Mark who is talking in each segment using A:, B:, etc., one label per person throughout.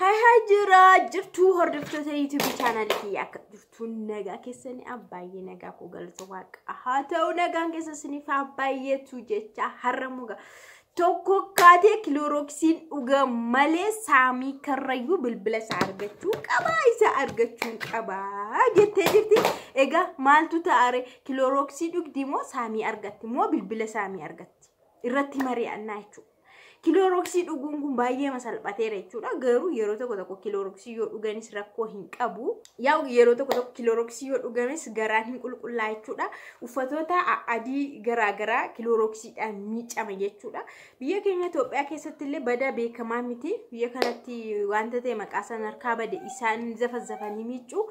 A: Hai hai jira jirtuu hordoftoota YouTube chaanaalii kiyya akka jirtu nagaa keessanii abbaay'ee nagaa koo galata waaqa haa ta'u nagaan keessa isiniif haa baay'eetu jecha har'a muga tokko kaatee kiloorooksiin dhuga malee saamii karrayyuu bilbila isaa argachuu qabaa isa argachuu qabaa jettee jirti. Egaa maaltu ta'are kiloorooksii dhugdi moo saamii argatti moo bilbila saamii argatti irratti mari'annaa jechuudha. Kiloorooksii dhuguun kun baay'ee salphateera jechuudha. Garuu yeroo tokko tokko kiloorooksii yoo dhuganis rakkoo hin qabu. Yaa yeroo tokko tokko kiloorooksii yoo dhuganis garaan hin qulqullaa jechuudha. Uffatoota adii garaagaraa kiloorooksiidhaan miicama jechuudha. Biyya keenya Itoophiyaa keessatti illee badaa beekamaa miti. Biyya kanatti wanta ta'e maqaa isaan harkaa bade isaan zafazafanii miiccu.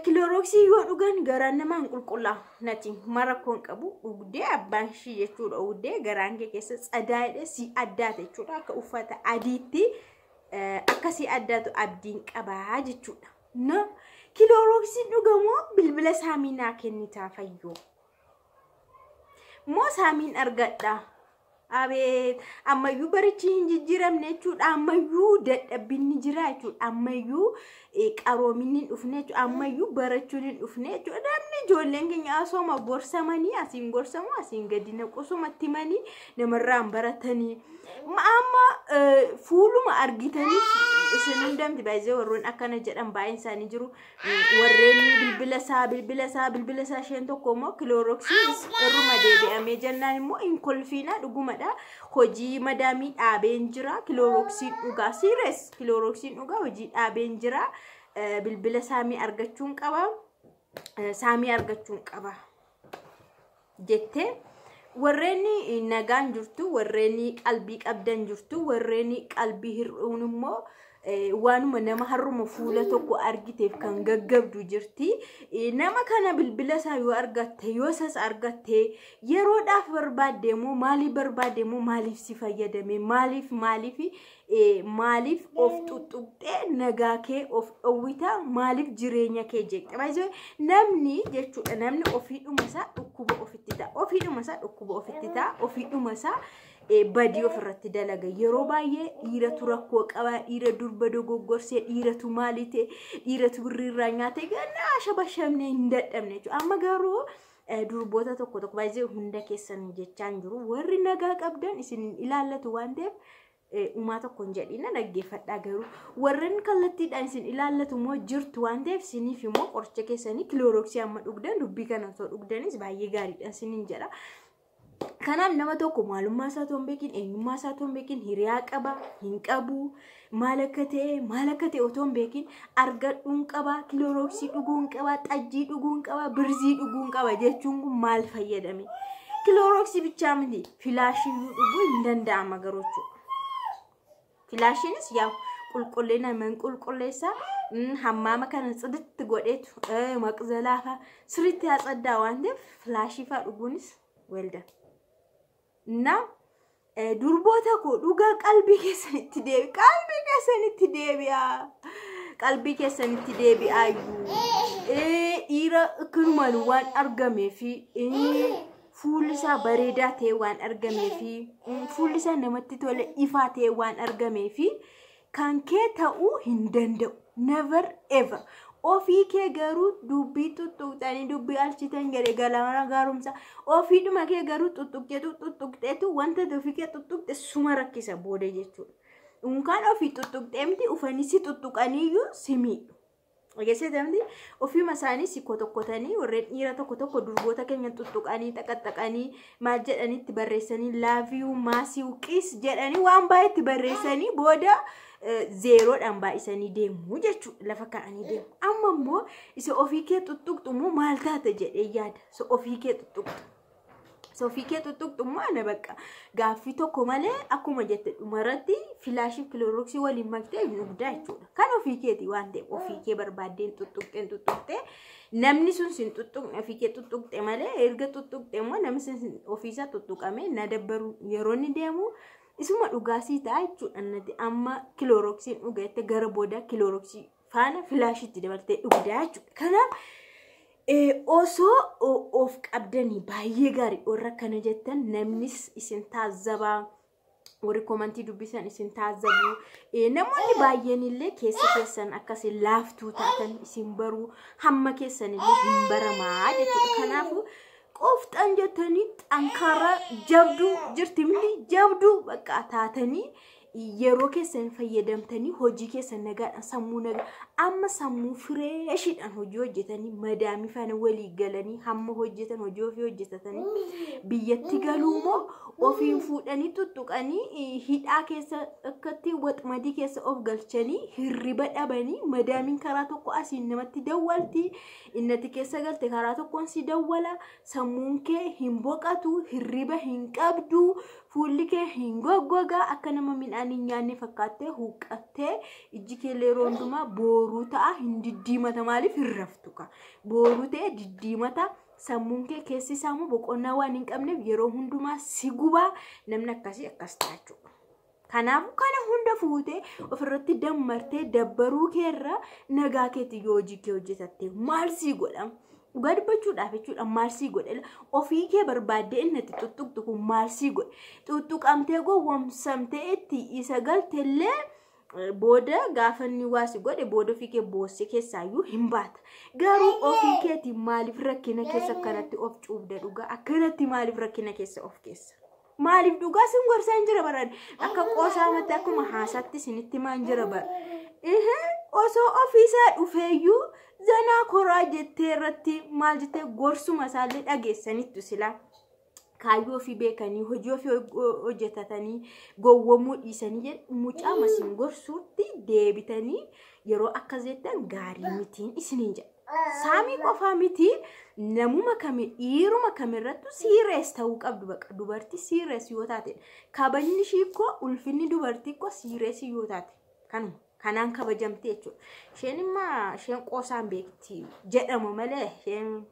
A: Kiloorooksii yoo dhugan garaan namaa hin qulqullaa'u. Nati mara rakkoo hin qabu dhugdee abbaan ishii jechuudha. Dhugdee garaan kee keessa tsadaa jedhee si addaata jechuudha. Akka uffata adiitti akka si addaatu abdiin qabaa jechuudha. No kiloorooksiin dhugamoo bilbila saamii naa kennitaa fayyoo. Moo saamiin argadha? Abeet ammayyuu barichi hin jijjiiramne jechuudha. Ammayyuu dadhabbinni jira jechuudha. Ammayyuu qaroominni hin dhufne jechuudha. Ammayyuu barachuun hin dhufne jechuudha. Namni ijoolleen keenya asuma gorsamanii asiin gorsamu asiin gadi naqusumatti himanii namarraan baratanii. Amma fuuluma argitanii isin hundamti baay'ee warreen akkana jedhan baay'een isaanii jiru. Warreen bilbila isaa bilbila isaa bilbila isaa isheen tokko immoo kiloorooksii irruma deebi'amee jennaan immoo hin kolfiina dhugumadha. Hojii madaamii dhaabeen jira kiloorooksiin dhugaa siires kiloorooksiin dhugaa hojii dhaabeen jira. Bilbila saamii argachuun qaba. Saamii argachuun qaba jettee warreen nagaan jirtu, warreen qalbii qabdan jirtu, warreen qalbii hir'uun immoo waanuma nama har'uma fuula tokko argiteef kan gaggabdu jirti. Nama kana bilbila isaa yoo argatte, yoo isas argatte, yeroodhaaf barbaadde moo maaliif barbaadde moo maaliif si fayyadame, maaliif maaliif maaliif of xuxuqxee nagaa kee of dhowwita, maaliif jireenya kee jeeqxe? Namni jechuudha, namni ofiidhuma isaa dhukkuba ofitti ta'a, ofiidhuma isaa dhukkuba ofitti ta'a, ofiidhuma isaa badii ofirratti dalaga. Yeroo baay'ee dhiiratu rakkoo qaba, dhiira durba dogoggorsee, dhiiratu maalii ta'e, dhiiratu birriirraa nyaate gannaa shabashamne hin dadhabne jechuudha. Amma garuu durboota tokko tokko baay'ee hunda keessan jechaan jiru warri nagaa qabdan isin ilaallatu waan ta'eef uumaa tokko hin jedhina dhaggeeffadhaa, garuu warreen kallattiidhaan isin ilaallatu immoo jirtu waan ta'eef isiniif immoo qoricha keessanii kiloorooksii amma dhugdan dubbii kana osoo dhugdanis baay'ee gaariidha isiniin jedha. Kanaaf nama tokko maalummaa isaa otoo hin beekin, eenyummaa isaa otoo hin beekin, hiriyaa qaba hin qabu, maal akka ta'e maal akka ta'e otoo hin beekin, argadhuun qaba, kiloorooksii dhuguun qaba, xajjii dhuguun qaba, birzii dhuguun qaba jechuun kun maal fayyadame? Kiloorooksii bichaa miti, filaashii dhuguu hin danda'ama garuu jechuudha. Filaashiinis yaa qulqullina man qulqulleessa, hammaama kana tsiditti godheetu maqzalaa sirriitti haadha waan ta'eef filaashii fa'aa dhuguunis welda. Na durboota koo dhugaa qalbii keessanitti deebi, qalbii keessanitti deebi'a, qalbii keessanitti deebi'aayyuu dhiira akkanumaan waan argamee fi fuulli isaa bareedaa ta'e waan argamee fi fuulli isaa namatti tole ifaa ta'e waan argamee fi kan kee ta'uu hin danda'u, never ever. Ofii kee garuu dubbii tuttuqxanii dubbii alchitan jedhe galaana gaarumsa. Ofiidhuma kee garuu tuttuqxeetu tuttuqxeetu wanta ofii kee tuttuqxe suma rakkisa booda jechuudha. Unkaan ofii tuttuqxee miti, ufanii si tuttuqaniiyyuu si miidhu. Dhageessee ofiima isaanii si kotokkotanii warreen dhiira tokko tokko durboota keenya tuttuqanii xaqaxaqanii maal jedhanitti barreessanii love you maasiu kiss jedhanii waan baay'eetti barreessanii booda zeeroodhaan baay'isanii deemu jechuudha, lafa kaa'anii deemu. Amma immoo isa ofii kee tuttuqxu immoo maal taata jedhee yaada, isa ofii kee tuttuqxu. Isa ofii kee tuttuqxu immoo ana bakka gaaffii tokko malee akkuma jette dhumarratti filaashii kiloorooksii waliin maktee hin dhugdaa jechuudha. Kan ofii keeti waan ta'eef ofii kee barbaaddeen tuttuqxeen tuttuqxee namni sun sin tuttuqne, ofii kee tuttuqxe malee erga tuttuqxe immoo namni sun ofiisaa tuttuqamee na dabbaru yeroo inni deemu isuma dhugaasii ta'a jechuudha. Nati amma kiloorooksiin dhugatte gara booda kiloorooksii faana filaashiitti dabaltee dhugdaa jechuudha. Kanaaf osoo of qabdanii baay'ee gaarii. Warra akkana jettan namnis isin taazzabaa. Warri komantii dubbisan isin taazzabu. Namoonni baay'een illee keessa keessan akkasii laaftuu taatan isin baruu, hamma keessan illee hin baramaa jechuudha. Kanaafuu qofxan jettanii xankaara jabduu jirti miti, jabduu bakka taatanii yeroo keessan fayyadamtanii, hojii keessan nagaadhaan, sammuu nagaa, amma sammuu fireeshiidhaan hojii hojjetanii, madaamii faana walii galanii hamma hojjetan hojii ofii hojjetatanii biyyatti galuu moo ofiin fuudhanii tuttuqanii hidhaa keessa akkatti waxmadii keessa of galchanii hirriba dhabanii, madaamiin karaa tokko asiin namatti dawwalti, innati keessa galte karaa tokkoon si dawwala, sammuun kee hin boqatu, hirriba hin qabdu, fuulli kee hin goggogaa, akka nama midhaan hin nyaanne fakkaattee huqqattee, ijji kee yeroo hundumaa booruu ta'a, hin diddiimata. Maaliif hin raftu ka booruu ta'e diddiimata. Sammuun kee keessi isaa immoo boqonnaa waan hin qabneef yeroo hundumaa si gubaa. Namni akkasii akkas ta'a jechuudha. Kanaafuu kana hunda fuutee ofirratti dammartee dabbaruu keerra nagaa keetti yoo hojii kee hojjetatte maal sii godha? Dhugaa dubbachuudhaaf jechuudha, maal sii godhe? Ofii kee barbaaddee inni itti tuttuqtu kun maal sii godhe? Tuttuqamtee gowwomsamtee itti isa galtellee booda gaafa inni waa si godhe booda ofii kee boossee keessaayyuu hin baata. Garuu ofii keetii maaliif rakkina keessa akkanatti of cuubda dhugaa? Akkanatti maaliif rakkina keessa of keessa? Maaliif dhugaa sin gorsaan jira baran, akka qoosaamatti, akkuma haasaatti isinitti maan jira bara. Osoo ofiisaa dhufeeyyuu zanaa koraa jettee irratti maal jettee gorsuma isaallee dhageessanittu silaa. Kaayyoo ofii beekanii hojii ofii hojjetatanii gowwomuu dhiisanii jedhu, mucaa masiin gorsuutti deebitanii yeroo akkas jettan gaarii mitiin isiniin jedha. Saamii qofaa miti, namuma kami, dhiiruma kamirrattu serious ta'uu qabdu. Baqa dubartii serious yoo taate kabajni ishii koo, ulfinni dubartii koo serious yoo taate kanuma kanaan kabajamte jechuudha. Isheen immoo isheen qoosaan beekti jedhama malee isheen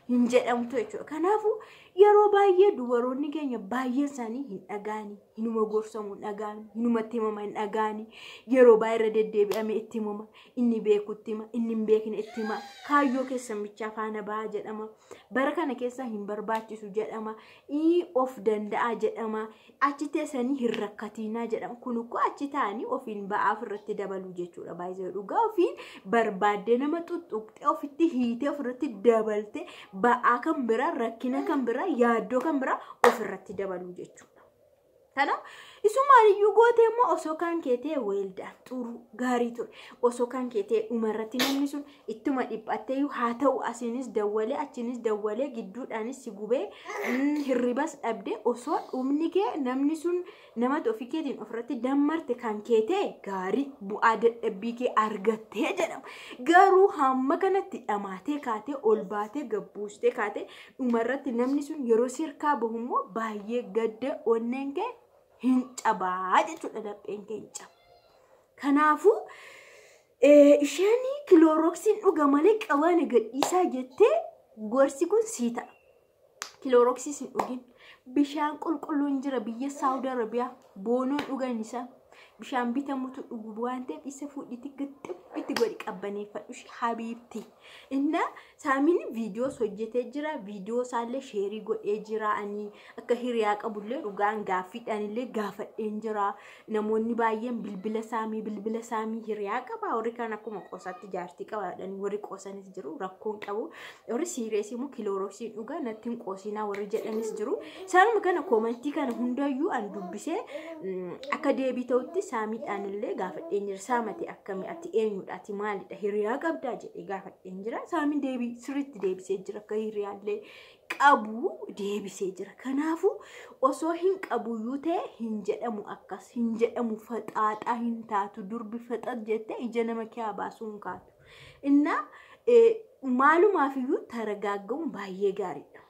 A: hin jedhamtu jechuudha. Kanaafuu yeroo baay'ee dubaroonni keenya baay'een isaanii hin dhagaani, hinuma gorsamu hin dhagaani, hinumatti himama hin dhagaani. Yeroo baay'ee irra deddeebi'ame itti himama, inni beeku itti hima, inni hin beekne itti hima. Kaayyoo keessan bichaa faana bahaa jedhama. Bara kana keessa hin barbaachisu jedhama. Of danda'a jedhama. Achi teessanii hin rakkatiinaa jedhama. Kun ukkoo achi taa'anii ofiin ba'aa ofirratti dabalu jechuudha. Baay'ee dhugaa ofiin barbaaddee nama tuttuqxee ofitti hiitee ofirratti dabaltee ba'aa kan biraa, rakkina kan biraa, yaaddoo kan biraa ofirratti dabaluu jechuudha. Kanaaf isumaan iyyuu gootee immoo osoo kan kee ta'e weeldaan xuruu gaarii ture. Osoo kan kee ta'e dhumarratti namni sun ittuma dhiphattee haa ta'u asiinis dawwalee achiinis dawwalee gidduudhaanis si gubee hirribas dhabdee, osoo dhumni kee namni sun namatti ofii keetiin ofirratti dammarte kan kee ta'e gaarii, bu'aa dadhabbii kee argattee jedhama. Garuu hamma kanatti dhamaatee kaatee ol baatee gabbuustee kaatee dhumarratti namni sun yeroo sirkaa bahu immoo baay'ee gadda, onneen kee hin cabaa jechuudha, lapheen kee hin caba. Kanaafuu isheen kiloorooksiin dhuga malee qabaana gadhiisaa jettee gorsi kun sii ta'a. Kiloorooksiis hin dhugin. Bishaan qulqulluun jira biyya Saawud Arabiyaa, boonoon dhugan isa. Bishaan bitamutu dhugu waan ta'eef isa fuudhiti gixxim itti godhi, qabbaneeffadhu habiibti. Inna saamiin viidiyoos hojjetee jira, viidiyoo isaallee share godhee jira. Ani akka hiriyaa qabullee dhugaan gaaffiidhaan illee gaafadheen jira. Namoonni baay'een bilbila saamii, bilbila saamii hiriyaa qaba. Warri kaan akkuma qoosaatti jaartii qabaadhaan warri qoosanis jiru, rakkoon qabu. Warri serious immoo kiloorooksiin dhugaa natti hin qoosinaa warri jedhanis jiru. Isaanuma kana koomantii kana hundayyuu an dubbisee akka deebii ta'utti saamiidhaan illee gaafadheen jira. Saamati akkamii, ati eenyudha, ati maalidha, hiriyaa qabdaa jedhee gaafadheen jira. Saamiin deebii sirriitti deebisee jira, akka hiriyaallee qabu deebisee jira. Kanaafuu osoo hin qabuyyuu ta'e hin jedhamu, akkas hin jedhamu, faxaaxaa hin taatu, durbi faxat jettee ija nama kiyaa baasuu hin kaatu. Innaa maalumaafiyyuu taragaaggamuun baay'ee gaariidha.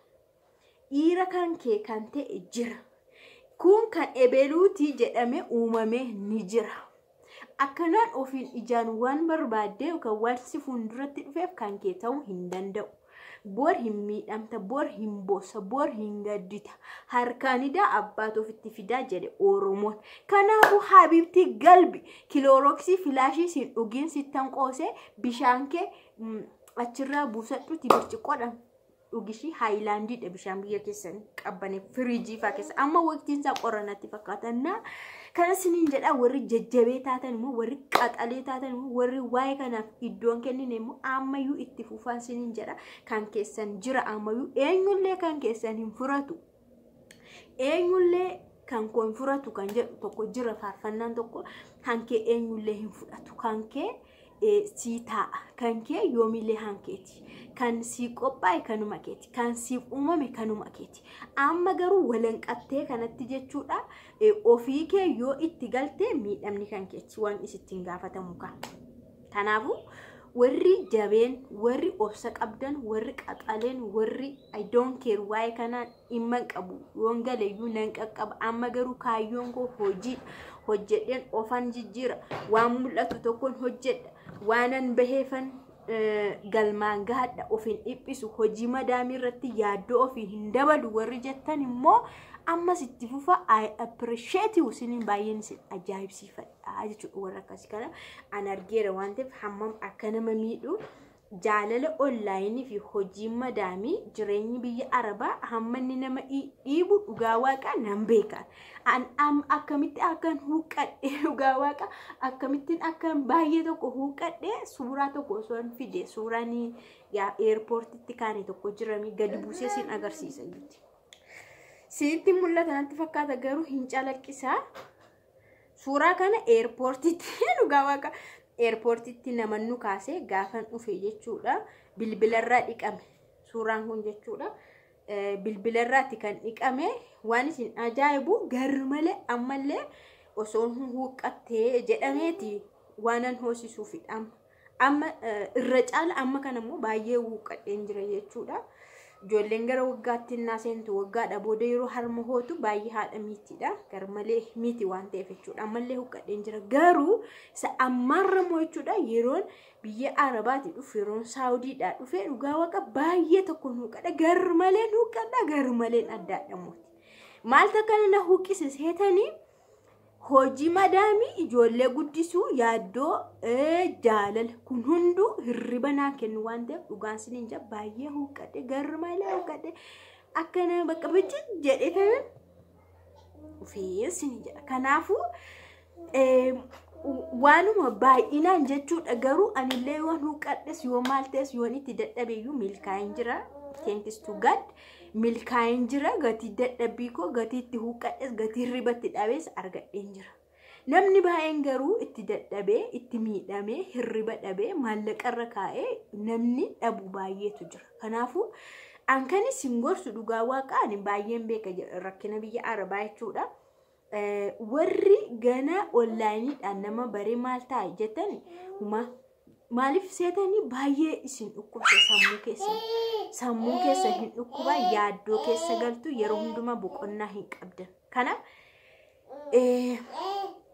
A: Dhiira kan kee kan ta'e jira. Kun kan ebeluutii jedhamee uumamee ni jira. Akkanaan ofiin ijaan waan barbaaddee yookaan waan si fuulduratti dhufeef kan kee ta'uu hin danda'u. Bor hin miidhamta, bor hin boossa, bor hin gaddita. Harkaan idaa abbaatu ofitti fidaa jedhe Oromoon. Kanaafuu habiibtii galbi kiloorooksii filaashii siin dhugiin sittan qoosee, bishaan kee achirraa buusadhuuti birciqqoodhaan dhugishii. Haayilaandiidha bishaan biyya keessan qabbane firiijii fa'aa keessa. Amma waqtiin isaa qorra natti fakkaata. Kana siniin jedha, warri jajjabee taatan immoo, warri qaxalee taatan immoo, warri waa'ee kanaaf iddoon kennine immoo, ammayyuu itti fufaan siniin jedha. Kan keessan jira ammayyuu, eenyullee kan keessan hin furatu. Eenyullee kan koo hin furatu kan jedhu tokko jira, faarfannaan tokko. Kan kee eenyullee hin fudhatu, kan kee sii taa'a, kan kee yoomillee hankeeti, kan sii qophaa'e kanuma keeti, kan siif uumame kanuma keeti. Amma garuu walanqattee kanatti jechuudha, ofii kee yoo itti galtee miidhamni kan keeti, waan isittiin gaafatamu kan. Kanaafuu warri jabeen, warri obsa qabdan, warri qaxaleen, warri "I don't care, waa'ee kanaan dhimma hin qabu, yoon galeeyyuu nan qaqqaba, amma garuu kaayyoon koo hojiidha, hojjedheen ofan jijjiira, waan mul'atu tokkoon hojjedha, waanan baheefan galmaan gahadha, of hin dhiphisu, hojii madaamii irratti yaaddoo ofii hin dabalu" warri jettan immoo ammas itti fufa. I appreciate you, isiniin baay'een isin ajaa'ibsiifadha jechuudha. Warra akkasii kana an argeera waan ta'eef, hammam akka nama miidhu jaalala onlaayinii fi hojii madaamii, jireenyi biyya arabaa hamma inni nama dhiibu dhugaa waaqaa nan beeka. An akkamitti akkan huuqqadhe, dhugaa waaqa, akkamittiin akkan baay'ee tokko huuqqadhe, suuraa tokko osoo hin fide, suuraan yaa eerpoortitti kaane tokko jiramii gadi buusee sin agarsiisa jechuudha. Sitti mul'ata natti fakkaata, garuu hin calaqqisaa. Suuraa kana eerpoortitti, dhugaa waaqa, eerpoortitti namannu kaasee gaafan dhufe jechuudha. Bilbilarraa dhiqame suuraan kun jechuudha. Bilbilarraatti kan dhiqame. Waan isin ajaa'ibu gar malee ammallee osoo hin huuqqattee jedhameeti waanan hoosisuufidha. Amma irra caala amma kana immoo baay'ee huuqqadheen jira jechuudha. Ijoolleen gara waggaatti innaa seentu, waggaadha booda yeroo harma hootu baay'ee haadha miitiidha. Garmalee miiti waan ta'eef jechuudha. Ammallee huqqadheen jira. Garuu isa ammaarra immoo jechuudha, yeroon biyya Arabaati dhufe, yeroon Saawudiidhaa dhufe, dhugaa waaqa baay'ee tokko huqqadha. Garmaleen huqqadha, garmaleen addaadha mooti. Maaltu akkana na huqqise seetanii? Hojii madaamii, ijoollee guddisuu, yaaddoo jaalala kun hunduu hirriba naa kennu waan ta'eef, dhugaan siniin jaa baay'ee huqqadhe, garmalee huqqadhe, akkana bakka bichi jedhee tanan dhufee siniin jedha. Kanaafuu waanuma baay'inaan jechuudha, garuu anillee yoon huqqadhes, yoo maal ta'es, yoon itti dadhabeeyyuu milkaa'in jira. Thanks to God milkaa'in jira. Gatii dadhabbii koo, gatii itti huqqadhes, gatii hirribatti dhabees argadheen jira. Namni baay'een garuu itti dadhabee, itti miidhamee, hirriba dhabee, maallaqarra kaa'ee namni dhabu baay'eetu jira. Kanaafuu an kan isin gorsu, dhugaa waaqaa ani baay'een beeka rakkina biyya Arabaa jechuudha. Warri gana onlaayiniidhaan nama baree maal ta'a jettan, maaliif seetanii baay'ee isin dhukkubsa sammuu keessan. Sammuu keessa hin dhukkuba, yaaddoo keessa galtu, yeroo hundumaa boqonnaa hin qabdan. Kanaaf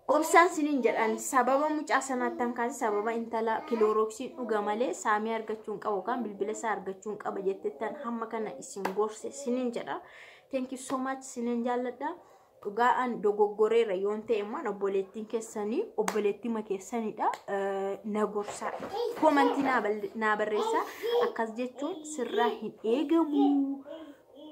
A: obsaan siniin jedhan. Sababa mucaa sanaatti kan kaase, sababa intala kiloorooksiin dhuga malee saamii argachuu hin qabu yookaan bilbila isaa argachuu hin qaba jettettan hamma kana isin gorse siniin jedha. Thank you so much, siniin jaalladha. Dhugaa an dogoggoreera yoon ta'e immoo obboleettiin keessanii obboleettima keessanidha, na gorsaa, koomantii naa barreessaa, akkas jechuun sirraa hin eegamu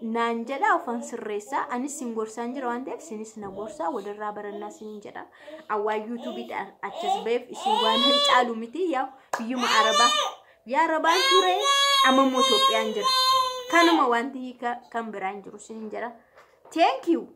A: naan jedha, ofan sirreessaa. Anis sin gorsaan jira waan ta'eef, sinis na gorsaa, walirraa barannaa sinin jedha. Awwaa yuutuubiidhaan achas ba'eef isin waan hin caalu miti. Yaa biyyuma Arabaa, biyya Arabaan ture, amma immoo Itoophiyaan jira. Kanuma wanti hiika kan biraan jiru sinin jedha. Thank you.